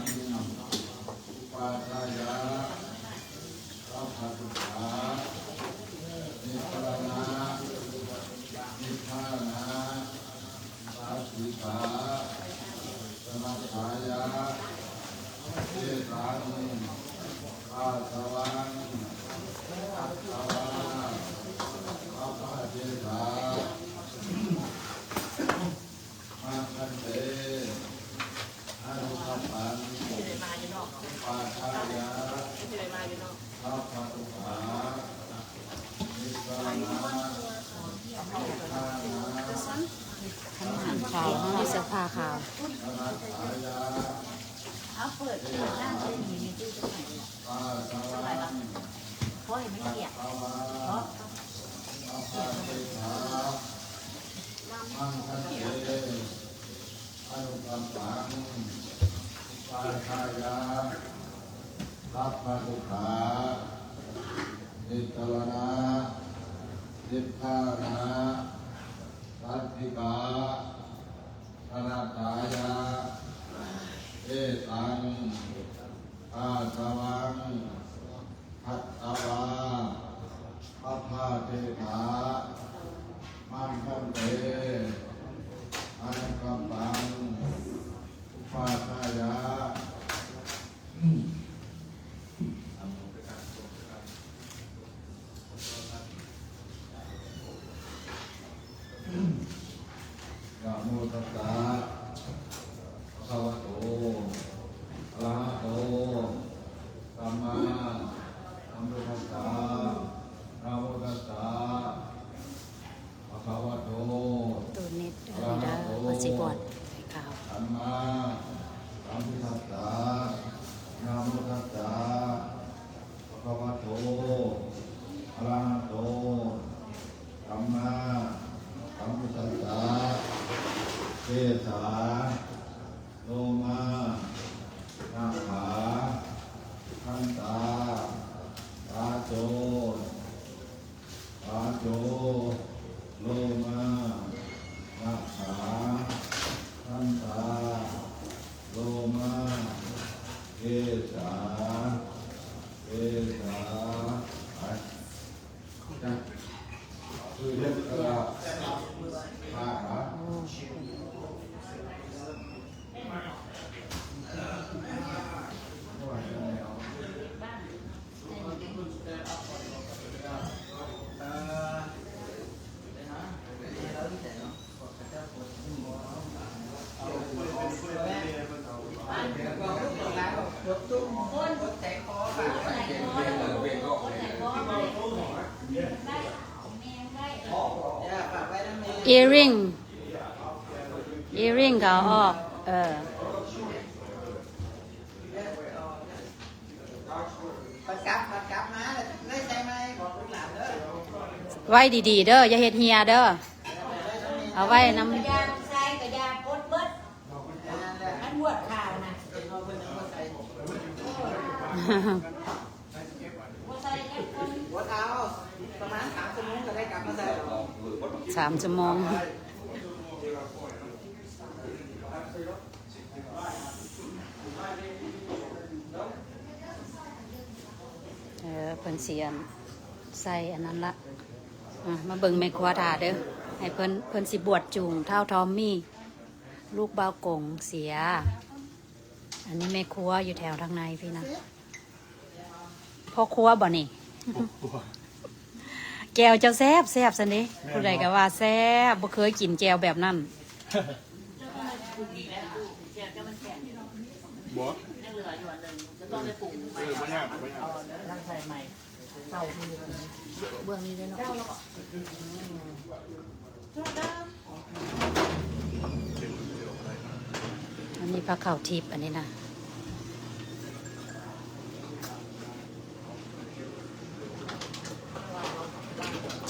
ງ ອຸປາທາຍະ ສັບພະທຸກຂາ ນິດສະລະນະ ນິບພານະ ສາສິກາ ສະມັດຖາຍະ ເທສັງ ອາສະວັງ ອັດຖະວາ ປັບພະເທສາ ມັງຄັນເຕ ອະນຸກັມປັງ ອຸປາທາຍະ ສັບພະທຸກຂາ ນິບພານະ ນິບພານະ ຂາວ ເຮົາມີເສື້ອຜ້າຂາວ ເອົາເປີດ ນ້ຳໃສ່ໜີໃນຕູ້ຈັກໜ້ອຍ ອາສະວັງ ເພາະໃຫ້ມັນກຽກ ເພາະ ມັງຄັນເຕ ອະນຸກັມປັງ ອຸປາທາຍະ ສັບພະທຸກຂາ ນິດສະລະນະ ນິບພານະ ສັນຕິກາ ສະນັດຖາຍະ ເທສັງ ອາສະວັງ ພັດຕະວາ ປັບພະເທສາ ມັງຄັນເຕ ອະນຸກັມປັງ ອຸປາທາຍະ ນະໂມຕັດສະ ພະຄະວະໂຕ ອະລະຫະໂຕ ສຳມາສຳພຸດທັດສະ ນະໂມຕັດສະ ພະຄະວະໂຕ ໂຕເນັດ ອະລະຫະໂຕ ເພິ່ນຊິບວດໃຫ້ຂາວ ສຳມາສຳພຸດທັດສະ ນະໂມຕັດສະ ພະຄະວະໂຕ ອະລະຫະໂຕ ສຳມາສຳພຸດທັດສະ ເຄສາ ໂລມາ ນະຂາ ທັນຕາ ຕາໂຈ ຕາໂຈ ໂລມາ ນະຂາ ທັນຕາ ໂລມາ ເຄສາ ເຄສາ ໄປ earring earring ກໍເອົາອອກ ເອີ. ບັດກັບ ບັດກັບມາແລ້ວໄດ້ໃສ່ໃໝ່ ບອກລູກຫຼານເດີ. ໄວ້ດີໆເດີ ຢ່າເຮັດເຮ່ຍເດີ ເອົາໄວ້ນຳ ກະຢາໃສ່ ກະຢາປົດເບິດ ອັນຫວດຂາວນະ ບໍ່ໃສ່ຈັກຄົນ ຫວດເອົາ ປະມານສາມຊົ່ວໂມງກໍໄດ້ກັບມາໃສ່ ສາມຊົ່ວໂມງ. ເອີ ເພິ່ນຊິອັນ ໃສ່ອັນນັ້ນລະ ອາ ມາເບິ່ງແມ່ຄົວຖ້າເດີ ໃຫ້ເພິ່ນ ເພິ່ນຊິບວດຈູງທ້າວທອມມີ່ ລູກບ່າວກົງເສຍ. ອັນນີ້ແມ່ຄົວຢູ່ແຖວທາງໃນພີ້ນະ. ພໍ່ຄົວບໍ່ນີ້? ພໍ່ຄົວ ແຈ່ວເຈົ້າແຊບໆຊັ້ນເດ. ແມ່ນບໍ່? ຜູ້ໃດກໍວ່າແຊບ ບໍ່ເຄີຍກິນແຈ່ວແບບນັ້ນ. ບໍ່ ເອີ ບໍ່ຍາກ ບໍ່ຍາກ. ເບື້ອງນີ້ເດ້ເນາະ. ອັນນີ້ພາເຂົ້າທິບ ອັນນີ້ນະ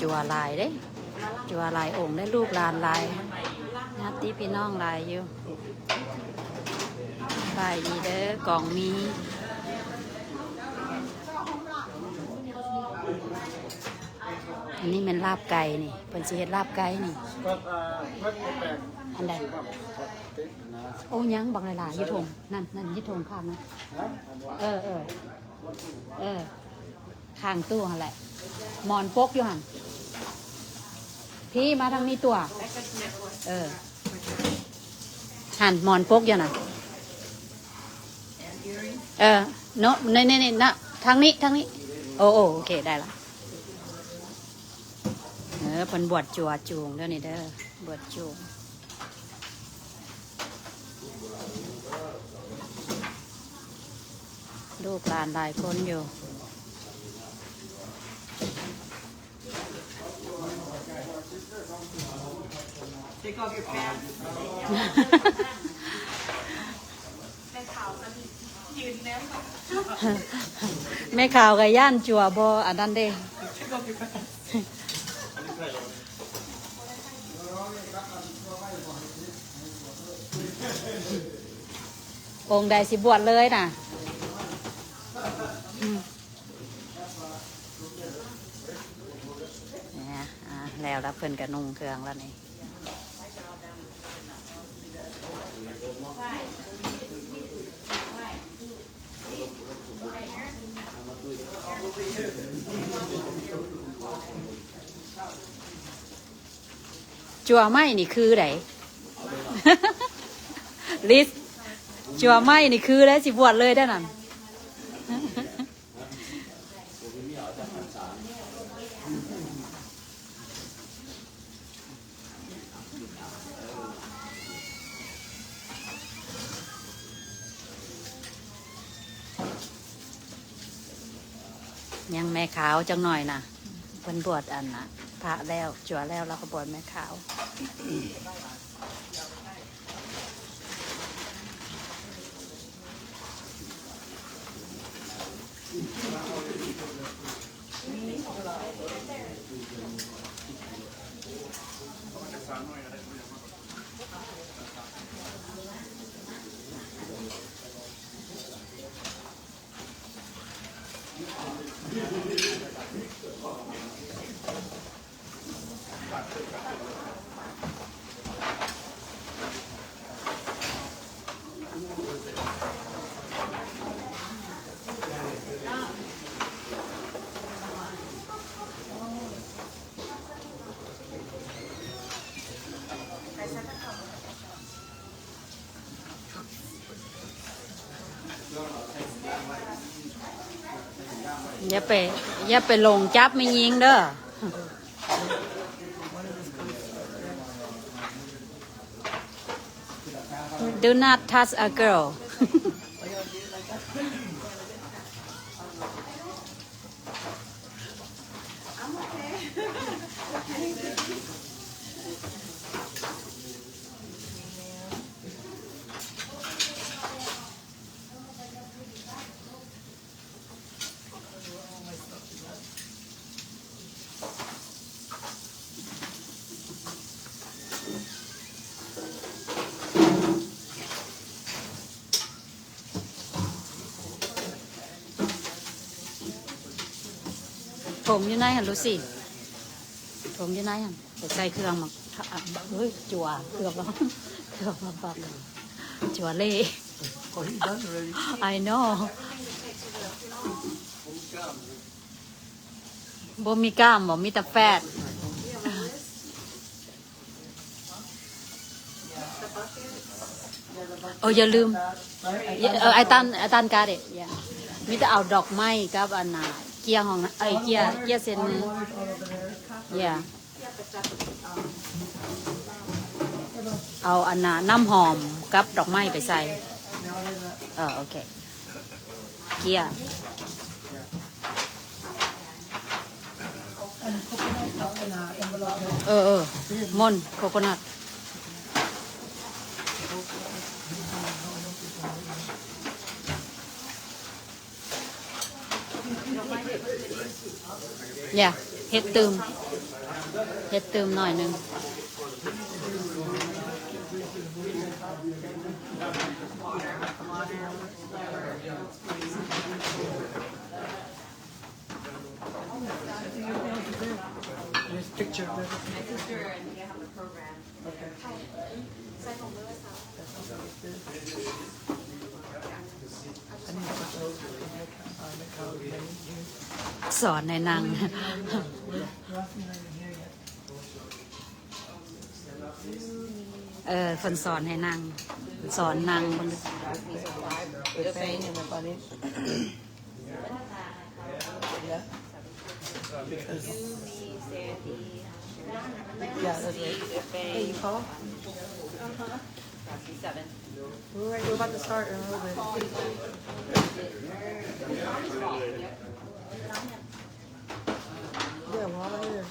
ຈົວຫຼາຍເດ້ ຈົວຫຼາຍອົງເດ້ ລູກຫຼານຫຼາຍ ຍາດຕິພີ່ນ້ອງຫຼາຍຢູ່. ສະບາຍດີເດີ ກອງມີ. ອັນນີ້ແມ່ນລາບໄກ່ນີ້ ເພິ່ນຊິເຮັດລາບໄກ່ນີ້. ອັນໃດ? ໂອ້ ຍັງບັກຫຼາຍໆ ຢູ່ຖົງນັ້ນ ນັ້ນຢູ່ຖົງຂ້າງນັ້ນ. ເອີ ເອີ ເອີ ຂ້າງຕູ້ຫັ້ນແຫຼະ ໝອນປົກຢູ່ຫັ້ນ. ພີ້ ມາທາງນີ້ຕົວະ. ເອີ ຫັ້ນ ໝອນປົກຢູ່ຫັ້ນ. ເອີ ເນາະ ນີ້ໆໆ ນະ ທາງນີ້ ທາງນີ້. ໂອ້ ໂອ້ ໂອເຄ ໄດ້ລະ. ເອີ ເພິ່ນບວດຈົວຈູງເດີນີ້ເດີ ບວດຈູງ. ລູກຫຼານຫຼາຍຄົນຢູ່. Take off your pants. ແມ່ຂາວກໍຢືນແນມ ແມ່ຂາວກໍຢ້ານຈົວບໍ່ອັນນັ້ນເດ້. Take off your pants. ອົງໃດຊິບວດເລີຍນະ? ອືມ ແລ້ວລະ ເພິ່ນກະນຸ່ງເຄື່ອງລະນີ້. ຈົວໄມ້ນີ້ຄືໃດ? ລິດ ຈົວໄມ້ນີ້ຄືໃດ? ຊິບວດເລີຍເດ້ນັ້ນ. ຍັງແມ່ຂາວຈັກໜ້ອຍນະ ເພິ່ນບວດອັນນະ ພະແລ້ວ ຈົວແລ້ວ ລາວກໍບວດແມ່ຂາວ. ຢ່າໄປ ຢ່າໄປຫຼົງຈັບແມ່ຍິງເດີ. Do not touch a girl. ຖົງຢູ່ໃນຫັ້ນ ລູຊີ ຖົງຢູ່ໃນຫັ້ນ. ໄປໃສ່ເຄື່ອງໝາກ ເອີຍ ຈົວ ເກືອບແລ້ວ ເກືອບແລ້ວ ປັບ ຈົວເລ. Oh, he done already. I know. ບໍ່ມີກ້າມບໍ່? ມີແຕ່ແຟດ. ໂອ້ ຢ່າລືມ ເອີ I tan, I tan got it. Yeah. ມີແຕ່ເອົາດອກໄມ້ກັບອັນນ່າ ເຈ້ຍຫ້ອງ ເອີຍ ເຈ້ຍ ເຈ້ຍເຊັດມື. Yeah. ເອົາອັນນ່າ ນ້ຳຫອມກັບດອກໄມ້ໄປໃສ່. ເອີ ໂອເຄ ເຈ້ຍ. ເອີ ເອີ ມົນ ໂຄໂຄນັດ. Yeah, ເຮັດຕື່ມ ເຮັດຕື່ມໜ້ອຍໜຶ່ງ. ເ picture with it. My sister and we have a program. Okay. Hi. Hi. Hi. Hi. ສອນໃຫ້ນັ່ງ ເອີ ເພິ່ນສອນໃຫ້ນັ່ງ ສອນນັ່ງເບິ່ງ You're saying in the funny? Yeah. Because you, me, Sandy, yeah, that's right. Hey, you call? Uh-huh. We're right, we're about to start in a little bit. Yeah, we're all right here.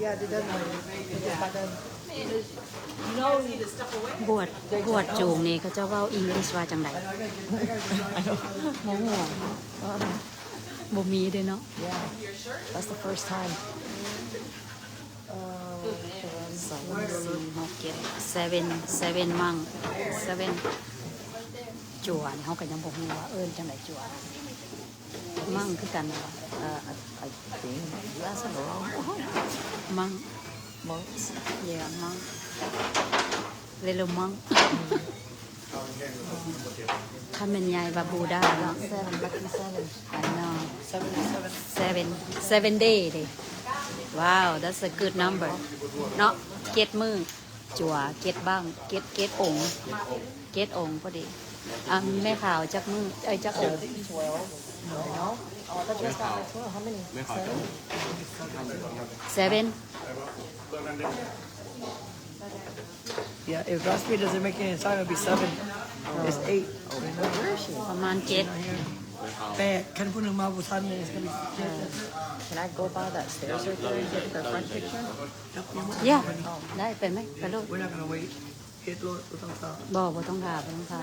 Yeah, they done already. They just got done. ບວດ ບວດຈູງນີ້ເຂົາເຈົ້າເວົ້າ English ວ່າຈັ່ງໃດ? ບໍ່ຮູ້ ບໍ່ມີເດ້ເນາະ. Yeah, that's the first time. ສອງ ສີ່ ຫົກ ເຈັດ seven seven month seven ຈົວ ເຮົາກໍຍັງບໍ່ຮູ້ວ່າເອີ້ນຈັ່ງໃດ ຈົວ. ມັ້ງຄືກັນ Uh, I, I think that's a long month. Months. Yeah, month. Little month. ຄັນແມ່ນໃຫຍ່ວ່າບູດາເນາະ. Seven, lucky seven. I know. Seven, seven. Seven, seven day ເດ້. Wow, that's a good number ເນາະ ເຈັດມື້. ຈົວ ເຈັດບັ້ງ ເຈັດ ເຈັດອົງ ເຈັດອົງພໍດີ. ອ່າ ແມ່ຂາວຈັກມື້ ເອີຍ ຈັກອົງ? Twelve. No. Oh, I thought you guys got, like, twelve. How many? Seven? Seven. Yeah, if Godspeed doesn't make it in time, it'll be seven. It's eight. ປະມານເຈັດ ແປດ. ຄັນຜູ້ໜຶ່ງມາບໍ່ທັນ it's gonna be ເຈັດ. Can I go by that stairs right there and get the front picture? ເຢ້ ໄດ້ ໄປໄໝ ໄປໂລດ. We're not gonna wait. ເຮັດໂລດ ບໍ່ຕ້ອງຖ້າ. ບໍ່ ບໍ່ຕ້ອງຖ້າ ບໍ່ຕ້ອງຖ້າ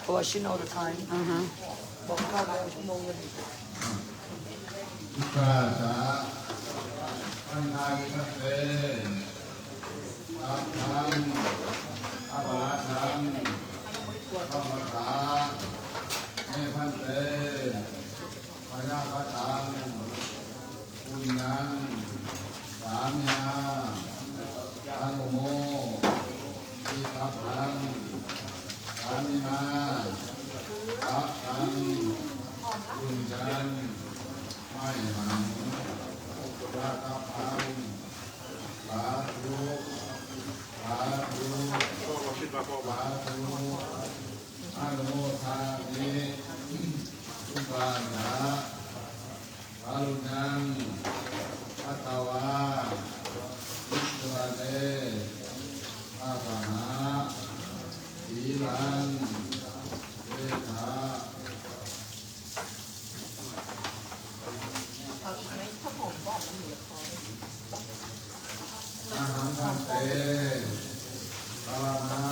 ເພາະວ່າ she know the time. ອືຮຶ. ບອກເຂົາໄດ້ຊົ່ວໂມງໜຶ່ງ. ສາທຸ ພັນທາມິ ພັນເຕ ສັກຂັງ ອະປະລາທັງ ທຳມະສາ ເມ ພັນເຕ ມະຍາພັດຕັງ ປຸນຍັງ ສາມຍາ ອະນຸໂມ ທິຕັບທັງ ສາມີມາ ຕັບທັງ ປຸນຍັງ ໄມຫັງ ລະຕັບທັງ ສາທຸ ສາທຸ ສາທຸ ອະນຸໂມທາມິ ອຸປາສະ ວາລຸຍັງ ພັດຕະວາ ວິສະລະເນ ພາສະຫະ ສີລັງ ເວທະ ອະຫັງພັນເຕ ສະລະນະ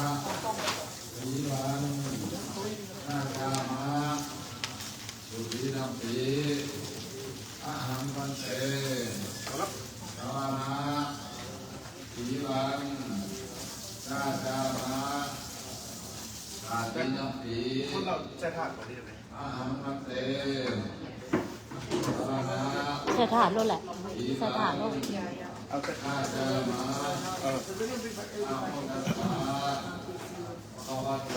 ສີລັງ ນາຈາມະ ສຸຕີນຳປີ ອະຫັງພັນເຕ ສະລະນະ ສີລັງ ນາຈາມະ ສາຕິນຳປີ ອະຫັງພັນເຕ ສະລະນະ ໃສ່ຖາດໂລດແຫຼະ ໃສ່ຖາດໂລດ. ອາຈາມະ ເອີ ນະໂມຕັດສະ ພະຄະວະໂຕ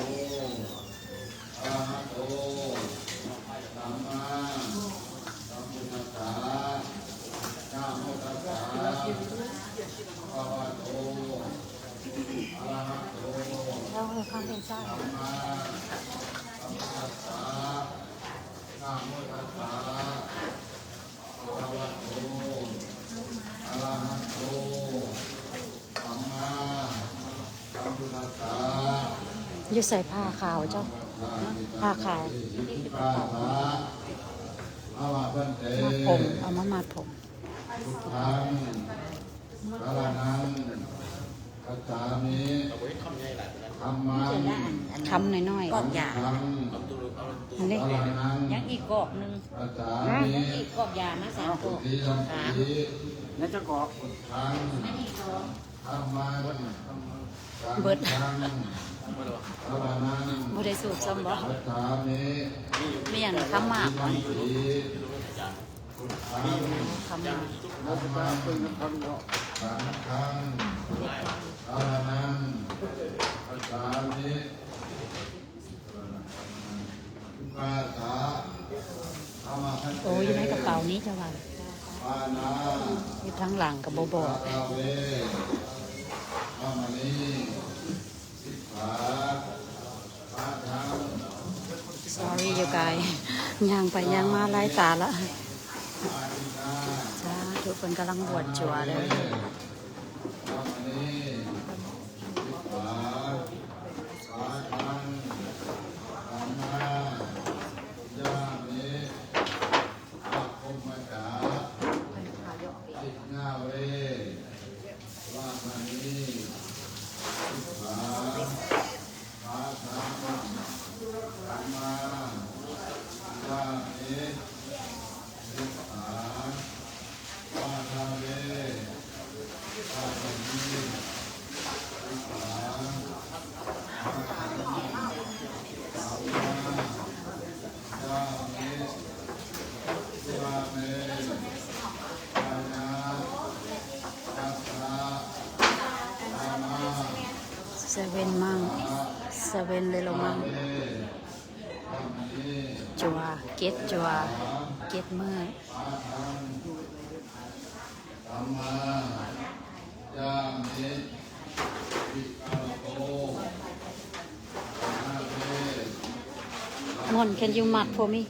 ອະລະຫະໂຕ ສຳມາສຳພຸດທັດສະ ນະໂມຕັດສະ ພະຄະວະໂຕ ອະລະຫະໂຕ ສຳມາສຳພຸດທັດສະ ນະໂມຕັດສະ ພະຄະວະໂຕ ອະລະຫະໂຕ ສຳມາສຳພຸດທັດສະ. ຢູ່ໃສຜ້າຂາວເຈົ້າ? ຜ້າຂາວ ມາຜົມ ເອົາມາມັດຜົມ. ພຸດທັງ ສະລະນັງ ຄັດສາມິ ທຳມັງ ຄຳນ້ອຍໆ ກອກຢາ ອັນນີ້ ຍັງອີກກອກໜຶ່ງ ຄັດສາມິ ຍັງອີກກອກຢາມາສາມກອກ ສາມ ຍັງຈັກກອກ? ພຸດທັງ ທຳມັງ ເບິດ ສັງຄັງ ສະລະນັງ ບໍ່ໄດ້ສູບຊ້ຳບໍ່? ຄັດສາມິ ມີຫຍັງຄຳໝາກບໍ່? ຕິ ທຳ ທຳມັງ ສັງຄັງ ສະຣະນັງ ຄັດສາມິ ໂອ້ ຢູ່ໃນກະເປົານີ້ເຈົ້າວ່າ ຢູ່ທາງຫຼັງກະບໍ່ບອກ ເວ ສອຣີ ຢູໄກ ຍ່າງໄປຍ່າງມາຫຼາຍຕາລະ ສາທຸ ເພິ່ນກຳລັງບວດຈົວເດີ. ເຊເວັນມັງ ເຊເວັນເລໂລມັງ ຈົວ ເຈັດ ຈົວ ເຈັດມື້. ມອນ can you mark for me?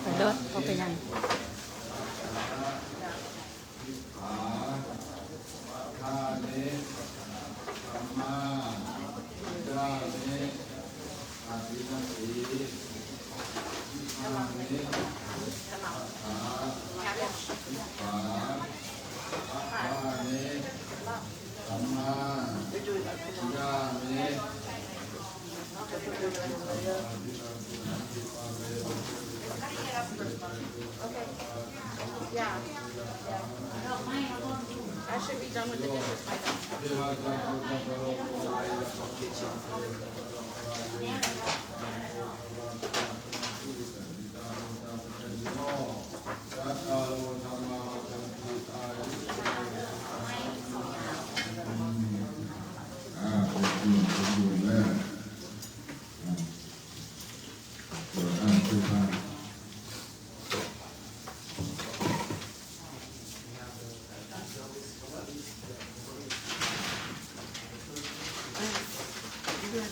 ໄປໂລດ ບໍ່ເປັນຫຍັງ. ອ່າ ຂອບຄຸນ ຂອບຄຸນແລ້ວ. Now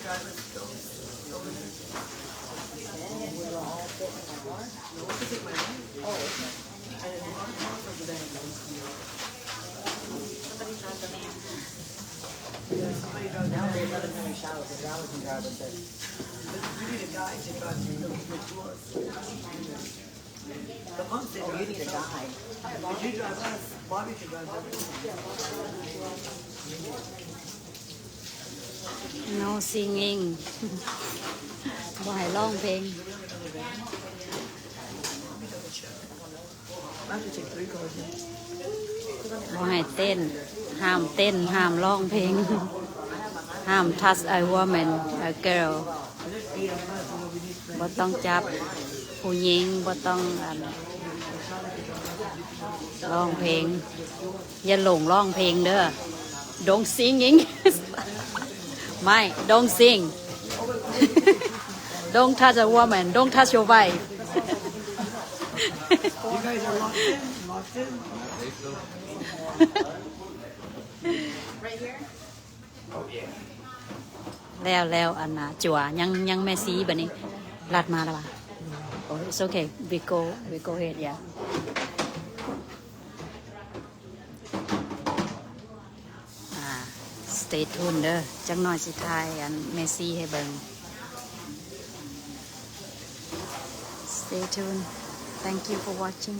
they let us in the shower, so now we can drive with this. But you need a guy to drive you the tours. The mom said, "Oh, you need a guy." If you drive us, Bobby can drive us. No singing. ບໍ່ໃຫ້ຮ້ອງເພງ. ບໍ່ໃຫ້ເຕັ້ນ, ຫ້າມເຕັ້ນ, ຫ້າມຮ້ອງເພງ, ຫ້າມ touch a woman, a girl. ບໍ່ຕ້ອງຈັບຜູ້ຍິງ, ບໍ່ຕ້ອງ ອັນ ຮ້ອງເພງ. ຢ່າຫຼົງຮ້ອງເພງເດີ້. Don't singing. ໄມ່ don't sing. Don't touch a woman. Don't touch your wife. You guys are locked in, locked in. ແລ້ວ ແລ້ວ ອັນນ່າ ຈົວ ຍັງ ຍັງແມ່ຊີ ບັດນີ້ ລັດມາແລ້ວຫວາ? Oh, it's okay. We go, we go ahead, yeah. ອ່າ stay tuned ເດີ້. ຈັກໜ້ອຍຊິຖ່າຍອັນແມ່ຊີໃຫ້ເບິ່ງ. Stay tuned. Thank you for watching.